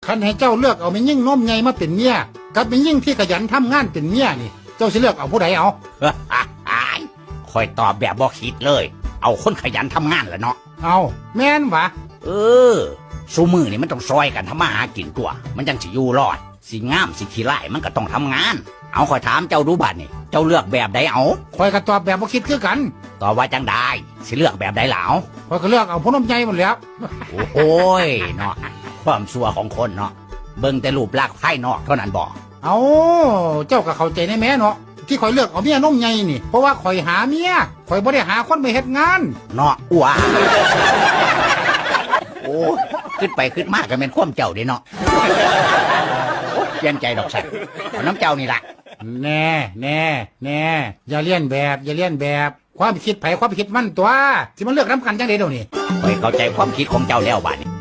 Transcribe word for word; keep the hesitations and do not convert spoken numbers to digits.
คันให้เจ้าเลือกเอาแม่ยิ่งนมใหญ่มาเป็นเมีย กับแม่ยิ่งที่ขยันทำงานเป็นเมียนี่ เจ้าสิเลือกเอาผู้ใดเอา ข่อยตอบแบบบ่คิดเลย เอาคนขยันทำงานละเนาะ เอาแม่นหวะ เออ ซุมื้อนี่มันต้องซอยกันทำมาหากินตัว มันจังสิอยู่รอด สิงามสิขี้ร้ายมันก็ต้องทำงาน เอาข่อยถามเจ้าดูบัดนี่ เจ้าเลือกแบบใดเอา ข่อยก็ตอบแบบบ่คิดคือกัน ตอบว่าจังใด สิเลือกแบบใดล่ะเอา ข่อยก็เลือกเอาผู้นมใหญ่หมดแหล้ว โอ้ยเนาะ ความชั่วของคนเนาะ เบิ่งแต่รูปลักษณ์ภายนอกเท่านั้นบ่ เอาเจ้าก็เข้าใจในแม่เนาะ ที่ข่อยเลือกเอาเมียนมใหญ่นี่ เพราะว่าข่อยหาเมีย ข่อยบ่ได้หาคนมาเฮ็ดงาน เนาะอ้วโอ้คิดไปคิดมาก็แม่นความเจ้าเด้เนาะ โอ้ยเปลี่ยนใจดอกสันเอาน้ำเจ้านี่ละ แน่แน่แน่อย่าเลียนแบบ อย่าเลียนแบบ ความคิดไผความคิดมันตัว สิมาเลือกนำกันจังได๋เดี๋ยวนี้ ข่อยเข้าใจความคิดของเจ้าแล้วบัดนี้